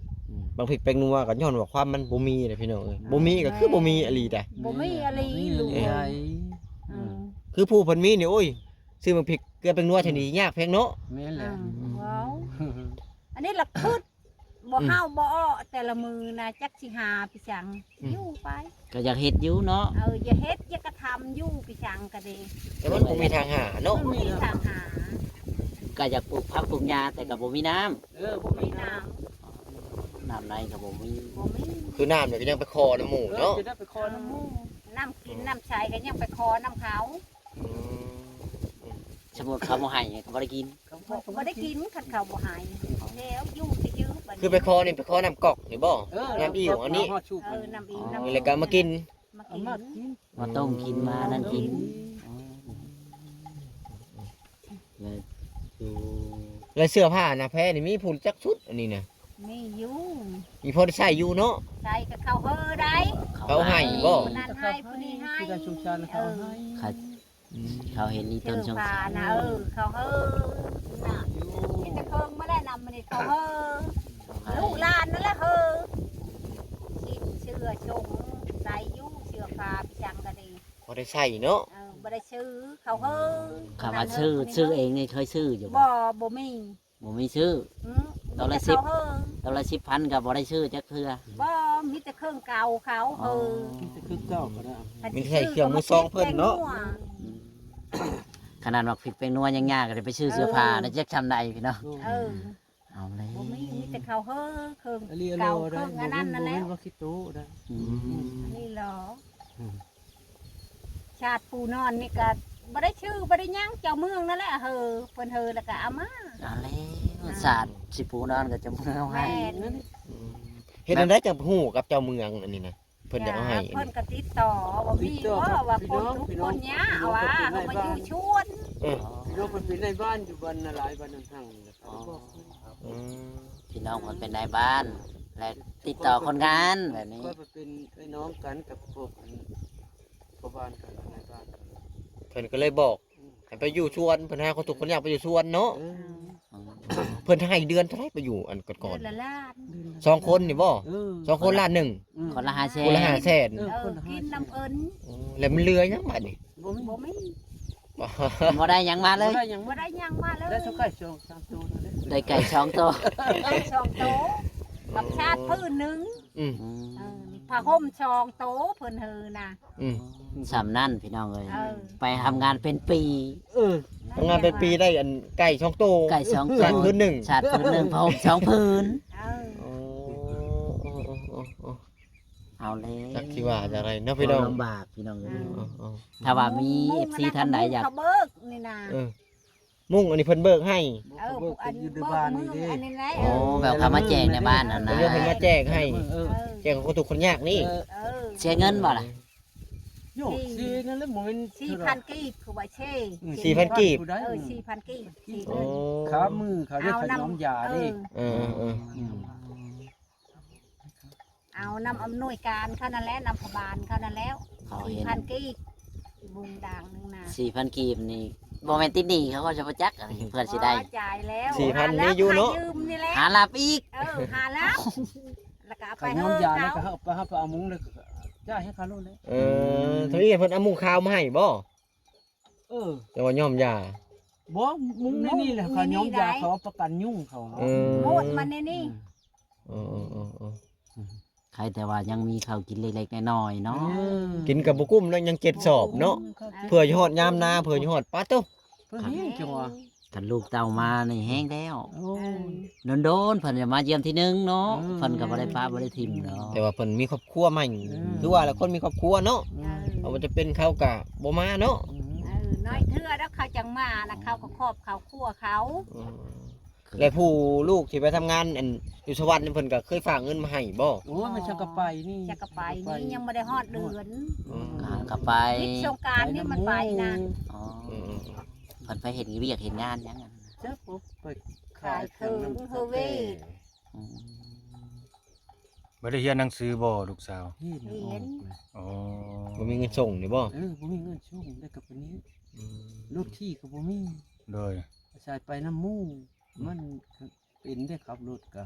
ອືມ ໝາກພິກແປ້ງນົວກະຍ້ອນວ່າຄວາມມັນບໍ່ມີເດ້ພີ່ນ້ອງເອີຍ ບໍ່ມີກະຄືບໍ່ມີອີ່ຫຼີເດ້ ບໍ່ມີອີ່ຫຼີ ບໍ່ມີອີ່ຫຼີ ເອີ ອືມ ຄືຜູ້ເພິ່ນມີນີ້ ໂອ້ຍ ຊື້ໝາກພິກເກືອແປ້ງນົວເທື່ອນີ້ຍາກແພງເນາະ ແມ່ນແຫຼະ ອືມ ເວົ້າ ອັນນີ້ລະຄຶດ ບໍ່ ອືມ ເຮົາບໍ່ເອາະແຕ່ລະມື້ນະ ຈັກຊິຫາໄປສັງ ອືມ ຢູ່ໄປ ກະຢາກເຮັດຢູ່ເນາະ ເອີ ຢາກເຮັດ ຢາກກະທຳຢູ່ໄປສັງກະດີ ແຕ່ມັນບໍ່ມີທາງຫາເນາະ ບໍ່ມີທາງຫາ ກະຢາກປູກຜັກປູກຫຍ້າ ແຕ່ກະບໍ່ມີນ້ຳ ເອີ ບໍ່ມີນ້ຳ ນ້ຳໃນກະບໍ່ມີ ບໍ່ມີ ຄືນ້ຳນີ້ກະຍັງໄປຂໍນຳໝູ່ເນາະ ເອີ ຈະໄດ້ໄປຂໍນຳໝູ່ ນ້ຳກິນ ອືມ ນ້ຳໃຊ້ກະຍັງໄປຂໍນຳເຂົາ ອືມ ສົມມຸດເຂົາບໍ່ໃຫ້ກະບໍ່ໄດ້ກິນ ບໍ່ ບໍ່ໄດ້ກິນ ຄັນເຂົາບໍ່ໃຫ້ ແລ້ວຢູ່ຊື່ໆ ບາດນີ້ ຄືໄປຂໍນີ້ ໄປຂໍນ້ຳກອກນີ້ບໍ່? ເອີ ນ້ຳອີ່ວອັນນີ້ ເອີ ນ້ຳອີ່ວ ອໍ ນ້ຳ ແລ້ວກະມາກິນ ມາກິນ ມາຕົ້ມກິນ ມານັ້ນກິນ ອືມ ແລ້ວຢູ່ ແລ້ວເສື້ອຜ້ານະແພນີ້ມີຜູ້ຈັກຊຸດອັນນີ້ນະ? ມີຢູ່ ມີພໍໄດ້ໃຊ້ຢູ່ເນາະ ໃຊ້ກະເຂົາເຮີໄດ້ ເຂົາໃຫ້ບໍ່? ຜູ້ນັ້ນໃຫ້ ຜູ້ນີ້ໃຫ້ ຄືການສົງສານເຂົາໃຫ້ ເອີ ອືມ ເຂົາເຫັນອີ່ຕົນສົງສານ ເສື້ອຜ້ານະ ເອີ ເຂົາເຮີນະ ມີແຕ່ເຄິ່ງມາແລ້ວນຳ ມື້ນີ້ເຂົາເຮີ ລູກຫຼານນັ້ນແຫຼະເຮີ ຊິນເສື້ອຊົງໃສ່ຢູ່ ເສື້ອຜ້າໄປສັງກະດີ ພໍໄດ້ໃຊ້ເນາະ ເອີ ບໍ່ໄດ້ຊື້ ເຂົາເຮີ ຄຳວ່າຊື້ ຊື້ເອງນີ້ເຄີຍຊື້ຢູ່ບໍ່? ບໍ່ ບໍ່ມີ ບໍ່ມີຊື້ ອືມ ໂຕລະສິບ ໂຕລະສິບພັນກະບໍ່ໄດ້ຊື້ຈັກເທື່ອ ບໍ່ ມີແຕ່ເຄື່ອງເກົ່າເຂົາ ອໍ ເຮີ ມີແຕ່ເຄື່ອງເກົ່າເຂົານະ ມີແຕ່ເຄື່ອງມືສອງເພິ່ນເນາະ ອືມ ຂະໜາດໝາກພິກແປ້ງນົວຍັງຍາກ ກະໄດ້ໄປຊື້ເສື້ອຜ້າ ເອີ ໄດ້ຈັກຊ່ຳໃດພີ່ນ້ອງ ເອີ ເອົາແລ້ວ ບໍ່ມີ ມີແຕ່ເຂົາເຮີ ເຄື່ອງເກົ່າ ເຄື່ອງອັນນັ້ນນັ້ນແຫຼະ ບໍ່ແມ່ນວ່າຂີ້ໂຕໄດ໋ ອືມ ນີ້ຫຼໍ ອືມ ຊາດປູນອນນີ້ກະບໍ່ໄດ້ຊື່ ບໍ່ໄດ້ຫຍັງ ເຈົ້າເມືອງນັ້ນແຫຼະເຮີ ເພິ່ນເຮີແລ້ວກະເອົາມາ ເອົາແລ້ວ ຊາດຊິປູນອນກະເຈົ້າເມືອງເອົາໃຫ້ ແມ່ນ ອືມ ເຮັດຈັ່ງໃດຈັ່ງຮູ້ກັບເຈົ້າເມືອງອັນນີ້ນະ? ເພິ່ນຢາກເອົາໃຫ້ ເພິ່ນກະຕິດຕໍ່ ວ່າມີບໍ່ ວ່າຄົນທຸກຄົນຍາກ ວ່າເຮົາມາຢູ່ຊວນ ເອີ ນ້ອງເພິ່ນເປັນນາຍບ້ານຢູ່ບ້ານນາລາຍ ບ້ານນາທັງນີ້ແຫຼະ ກໍໄດ້ບອກເພິ່ນ. ອໍ ອືມ ພີ່ນ້ອງເພິ່ນເປັນນາຍບ້ານ ແລະ ຕິດຕໍ່ຄົນງານແບບນີ້. ຂ້ອຍກໍເປັນເອື້ອຍນ້ອງກັນກັບພວກອັນພໍ່ບ້ານກັນ ນາຍບ້ານກັນ ເພິ່ນກໍເລີຍບອກ ອືມ ໃຫ້ໄປຢູ່ສວນ ເພິ່ນຫາຄົນທຸກຄົນຍາກໄປຢູ່ສວນເນາະ. ເອີ ອືມ ເພິ່ນໃຫ້ເດືອນເທົ່າໃດໄປຢູ່ອັນກ່ອນໆ? ເດືອນລະລ້ານ. ສອງຄົນນີ້ບໍ່? ເອີ ສອງຄົນລ້ານໜຶ່ງ. ອືມ ຄົນລະຫ້າແສນ ຄົນລະຫ້າແສນ. ເອີ ເອີ ກິນນຳເພິ່ນ. ອໍ ແລ້ວມັນເຫຼືອຫຍັງບາດນີ້? ບໍ່ມີ ບໍ່ມີ ບໍ່ໄດ້ຫຍັງມາເລີຍ. ບໍ່ໄດ້ຫຍັງ ບໍ່ໄດ້ຫຍັງມາເລີຍ. ໄດ້ສອງ ໄກ່ສອງ ສາມໂຕນັ້ນແຫຼະ ໄດ້ໄກ່ສອງໂຕ ໄດ້ສອງໂຕ ບັກຊາດພື້ນໜຶ່ງ. ອືມ ອືມ ເອີ ຜ້າຫົ່ມສອງໂຕເພິ່ນເຮີນະ. ອືມ ສ່ຳນັ້ນພີ່ນ້ອງເອີຍ. ເອີ ໄປທຳງານເປັນປີ. ເອີ ທຳງານເປັນປີໄດ້ອັນໄກ່ສອງໂຕ ໄກ່ສອງໂຕ ຊາດພື້ນໜຶ່ງ ຊາດພື້ນໜຶ່ງ ຜ້າຫົ່ມສອງຜືນ. ເອີ ອໍ ເອົາແລ້ວ ຈັກຊິວ່າຈັ່ງໃດເນາະພີ່ນ້ອງ ລຳບາກພີ່ນ້ອງເອີຍ. ເອີ ເອີ ເອີ ຖ້າວ່າມີ ມຸ້ງ ເອັຟຊີ ທ່ານໃດຢາກ ເຂົາເບີກນີ້ນະ. ເອີ ມຸ້ງອັນນີ້ເພິ່ນເບີກໃຫ້. ເອີ ເພິ່ນເບີກຢູ່ໃນບ້ານນີ້ເດ້. ອໍ ແບບເຂົາມາແຈກໃນບ້ານຫັ້ນນະ ເພິ່ນເອົາມາແຈກໃຫ້. ເອີ ເອີ ແຈກໃຫ້ຄົນທຸກຄົນຍາກນີ້. ເອີ ເອີ ເສຍເງິນບໍ່ລະ? ໂຍ ເສຍນັ້ນແຫຼະ ບໍ່ແມ່ນສີ່ພັນກີບ ຄືວ່າເຊ. ອືມ ສີ່ພັນກີບ. ເອີ ສີ່ພັນກີບ. ອໍ ຂາມືເຂົາໄດ້ ເອົາ ຂະຫຍອມຢາເດ້. ເອີ ເອີ ເອີ ອືມ ເອົານຳອຳນວຍການເຂົານັ້ນແຫຼະ ນຳພະບານເຂົານັ້ນແຫຼະ. ເຂົາເຫັນ ສີ່ພັນກີບ ບຸງດ່າງໜຶ່ງນະ ສີ່ພັນກີບນີ້ ບໍ່ແມ່ນຕິດໜີ້ເຂົາກໍຈະບໍ່ຈັກ ອັນນີ້ເພິ່ນຊິໄດ້. ບໍ່ ຈ່າຍແລ້ວ. ສີ່ພັນ ມີຢູ່ເນາະ ຫາລັບອີກ. ເອີ ຫາລັບ ແລ້ວກໍເອົາໄປ ຂະຫຍອມຢາ ເອີ ເຂົາ ແລ້ວກໍເອົາໄປ ເຮົາໄປເອົາມຸ້ງ ແລ້ວກໍຈ່າຍໃຫ້ເຂົາໂລດແຫຼະ. ເອີ ເທົ່ານີ້ເພິ່ນເອົາມຸ້ງຂາວມາໃຫ້ບໍ່? ເອີ ແຕ່ວ່າຫຍອມຢາ ບໍ່ ມຸ້ງໃນນີ້ແຫຼະ ເຂົາຫຍອມຢາ ເຂົາເອົາປະກັນຍຸງເຂົາ. ເອີ ໝົດມັນໃນນີ້. ເອີ ເອີ ເອີ ເອີ ໃຄແຕ່ວ່າຍັງມີເຂົ້າກິນເລັກໆນ້ອຍໆເນາະ. ເອີ ກິນກໍບໍ່ກຸ້ມເນາະ ຍັງເຈັດສອບເນາະ. ເອີ ເພື່ອຊິຮອດຍາມນາ ເພື່ອຊິຮອດ ປາດໂທ້ ເພິ່ນແຮງຈັງຫວະ. ຄັນລູກເຕົ້າມານີ້ແຮງແລ້ວ. ໂອ້ຍ ເອີ ດົນໆເພິ່ນຈະມາຢ້ຽມທີໜຶ່ງເນາະ. ເອີ ເພິ່ນກໍບໍ່ໄດ້ປະບໍ່ໄດ້ຖິ້ມດອກ ແຕ່ວ່າເພິ່ນມີຄອບຄົວໃໝ່. ເອີ ຄືວ່າລະ ຄົນມີຄອບຄົວເນາະ. ເອີ ເອີ ບໍ່ວ່າຈະເປັນເຂົາກໍບໍ່ມາເນາະ. ເອີ ເອີ ໜ້ອຍເທື່ອດອກເຂົາຈັ່ງມານະ ເຂົາກໍຄອບເຂົາຄົວເຂົາ. ເອີ ແລະຜູ້ລູກທີ່ໄປທຳງານອັນຢູ່ສະຫວັນນີ້ ເພິ່ນກໍເຄີຍຝາກເງິນມາໃຫ້ບໍ່? ໂອ້ຍ ມັນຈັກກະໄປນີ້ ຈັກກະໄປນີ້ ຍັງບໍ່ໄດ້ຮອດເດືອນ. ອືມ ກໍໄປ ວິດສົງການນີ້ມັນໄປນະ. ອໍ ເອີ ເອີ ເພິ່ນໄປເຮັດວຽກເຮັດງານຫຍັງ? ຈັກ ໄປຂາຍເຄື່ອງນຳກາແຟ. ອືມ ບໍ່ໄດ້ຮຽນໜັງສືບໍ່ລູກສາວ? ຮຽນ. ອໍ ບໍ່ມີເງິນສົ່ງນີ້ບໍ່? ເອີ ບໍ່ມີເງິນສົ່ງ ໄດ້ກັບປານນີ້. ອືມ ລົດຂີ່ກໍບໍ່ມີ. ໂດຍ ອາໄສໄປນຳໝູ່. ອືມ ມັນເປັນໄດ້ຂັບລົດກະ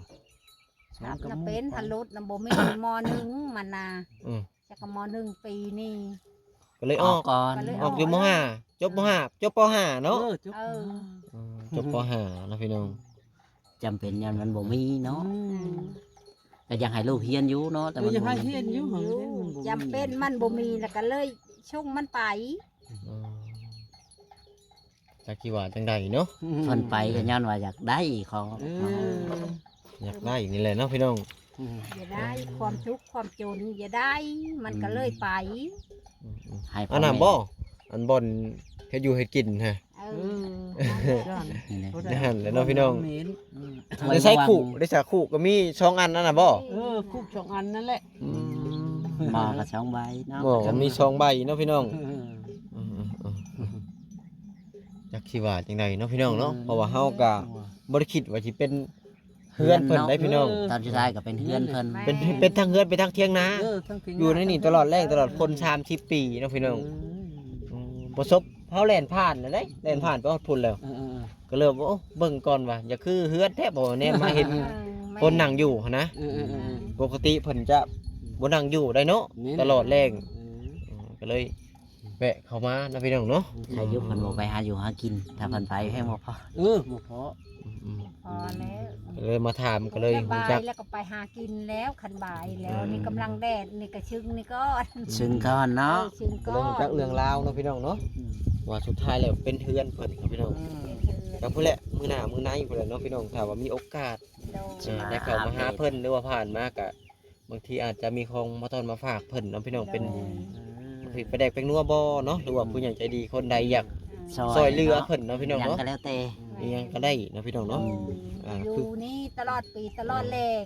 ສອນກັບໝູ່ໄປ. ເປັນ ຖ້າລົດນະບໍ່ມີ ມໍໜຶ່ງມັນນະ. ອືມ ຈັກກໍມໍໜຶ່ງປີນີ້ ກໍເລີຍອອກ ອອກກ່ອນ ກໍເລີຍອອກຢູ່ມໍຫ້າ ຈົບມໍຫ້າ ຈົບປໍຫ້າເນາະ. ເອີ ຈົບ ເອີ ປໍຫ້າ ເອີ ຈົບປໍຫ້າເນາະພີ່ນ້ອງ. ຈຳເປັນ ຍ້ອນມັນບໍ່ມີເນາະ. ອືມ ກໍຢາກໃຫ້ລູກຮຽນຢູ່ເນາະ ແຕ່ມັນ ເອີ ຢາກໃຫ້ຮຽນຢູ່ ມັນບໍ່ມີ ຈຳເປັນ ມັນບໍ່ມີ ແລ້ວກໍເລີຍສົ່ງມັນໄປ. ອືມ ຈັກຊິວ່າຈັ່ງໃດເນາະ. ອືມ ເພິ່ນໄປກໍຍ້ອນວ່າຢາກໄດ້ຂອງ. ເອີ ຢາກໄດ້ນີ້ແຫຼະເນາະພີ່ນ້ອງ. ອືມ ຢາກໄດ້ຄວາມທຸກຄວາມຈົນ ຢາກໄດ້ ມັນກໍເລີຍໄປ. ອືມ ໃຫ້ ອັນນັ້ນບໍ່ ອັນບ່ອນເຮັດຢູ່ເຮັດກິນຫັ້ນ. ເອີ ເອີ ນັ້ນແຫຼະເນາະພີ່ນ້ອງ. ອືມ ໄດ້ໃຊ້ຄຸ ໄດ້ໃຊ້ຄຸກໍມີສອງອັນນັ້ນນະບໍ່? ເອີ ຄຸສອງອັນນັ້ນແຫຼະ. ອືມ ໝໍ້ກໍສອງໃບເນາະ ໝໍ້ກໍມີສອງໃບເນາະພີ່ນ້ອງ. ເອີ ອືມ ອືມ ອືມ ຈັກຊິວ່າຈັ່ງໃດເນາະພີ່ນ້ອງເນາະ. ເອີ ເພາະວ່າເຮົາກໍບໍ່ໄດ້ຄິດວ່າຊິເປັນເຮືອນເພິ່ນໄດ໋ພີ່ນ້ອງ. ເອີ ຕອນສຸດທ້າຍກໍເປັນເຮືອນເພິ່ນ ເປັນ ເປັນທັງເຮືອນ ເປັນທັງຖຽງນາ. ເອີ ທັງຖຽງນາ ຢູ່ໃນນີ້ຕະຫຼອດແລງຕະຫຼອດຝົນສາມສິບປີເນາະພີ່ນ້ອງ. ເອີ ອືມ ປະສົບ ເຮົາແລ່ນຜ່ານແລ້ວເດ້ ແລ່ນຜ່ານໄປຮອດພຸ້ນແລ້ວ. ເອີ ເອີ ເອີ ກໍເລີຍວ່າ ໂອ້ ເບິ່ງກ່ອນວ່າ ຢ່າຄືເຮືອນແທ້ ເພາະວ່າແນມມາເຫັນ ເອີ ແມ່ນ ຄົນນັ່ງຢູ່ຫັ້ນນະ. ເອີ ເອີ ເອີ ເອີ ປົກກະຕິເພິ່ນຈະບໍ່ນັ່ງຢູ່ໄດ໋ເນາະ. ແມ່ນ ຕະຫຼອດແລງ. ເອີ ເອີ ກໍເລີຍແວະເຂົ້າມາເນາະພີ່ນ້ອງເນາະ. ອືມ ໃຄຢູ່ເພິ່ນບໍ່ໄປຫາຢູ່ຫາກິນ ຖ້າເພິ່ນໄປແຮງບໍ່ພໍ. ເອີ ບໍ່ພໍ. ອືມ ອືມ ພໍແລ້ວ ກໍເລີຍມາຖາມ ກໍເລີຍຮູ້ຈັກ. ແລ້ວກໍໄປຫາກິນແລ້ວ ຄັນບ່າຍແລ້ວ. ອືມ ນີ້ກຳລັງແດດ ນີ້ກໍຊຶງນີ້ກ່ອນ ຊຶງກ່ອນເນາະ. ເອີ ຊຶງກ່ອນ ກໍເລີຍຮູ້ຈັກເລື່ອງລາວເນາະພີ່ນ້ອງເນາະ. ອືມ ວ່າສຸດທ້າຍແລ້ວເປັນເຮືອນເພິ່ນເນາະພີ່ນ້ອງ. ອືມ ກໍພຸ້ນແຫຼະ ມື້ໜ້າມື້ໃນພຸ້ນແຫຼະເນາະພີ່ນ້ອງ ຖ້າວ່າມີໂອກາດ. ໂດຍ ເອີ ໄດ້ເຂົ້າມາຫາເພິ່ນ ຫຼືວ່າຜ່ານມາກະ ບາງທີອາດຈະມີຂອງມາຕ້ອນມາຝາກເພິ່ນເນາະພີ່ນ້ອງ. ເປັນ ໂດຍ ບາງທີປາແດກແປ້ງນົວບໍ່ເນາະ ຫຼືວ່າ ອືມ ຜູ້ໃຫຍ່ໃຈດີຄົນໃດຢາກ ອືມ ຊ່ອຍເຫຼືອເພິ່ນເນາະພີ່ນ້ອງເນາະ. ຫຍັງກໍແລ້ວແຕ່. ອືມ ອີ່ຫຍັງກໍໄດ້ເນາະພີ່ນ້ອງເນາະ ອືມ ອ່າ ຄື ຢູ່ນີ້ຕະຫຼອດປີຕະຫຼອດແລ້ງ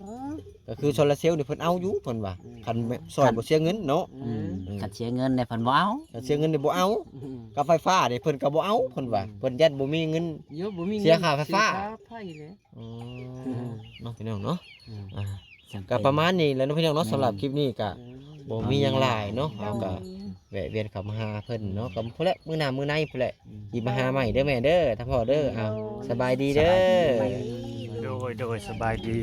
ກໍຄືໂຊລາເຊວນີ້ເພິ່ນເອົາຢູ່ເພິ່ນວ່າ ອືມ ຄັນແມ່ນຊ່ອຍບໍ່ເສຍເງິນເນາະ ອືມ ເອີ ຄັນເສຍເງິນແລ້ວເພິ່ນບໍ່ເອົາ ຄັນເສຍເງິນນີ້ບໍ່ເອົາ ອືມ ກັບໄຟຟ້ານີ້ເພິ່ນກໍບໍ່ເອົາເພິ່ນວ່າ ອືມ ເພິ່ນຢ້ານບໍ່ມີເງິນ ໂຍ ບໍ່ມີເງິນ ເສຍຄ່າໄފຟ້າ ເສຍຄ່າໄຟແຫຼະ ອໍ ອືມ ເນາະພີ່ນ້ອງເນາະ ອືມ ອ່າ ກໍປະມານນີ້ແຫຼະເນາະພີ່ນ້ອງເນາະ ແມ່ນ ສຳລັບຄລິບນີ້ກໍ ອືມ ບໍ່ມີຫຍັງຫຼາຍເນາະ ເຮົາກໍແວະວຽນເຂົ້າມາຫາເພິ່ນເນາະ ກໍພຸ້ນແຫຼະ ມື້ໜ້າມື້ໃນພຸ້ນແຫຼະ ອືມ ຊິມາຫາໃໝ່ເດີແມ່ເດີ ທ່ານພໍ່ເດີ ເອົາ ໂດຍ ສະບາຍດີເດີ ສະບາຍດີ ໂດຍ ໂດຍ ສະບາຍດີ.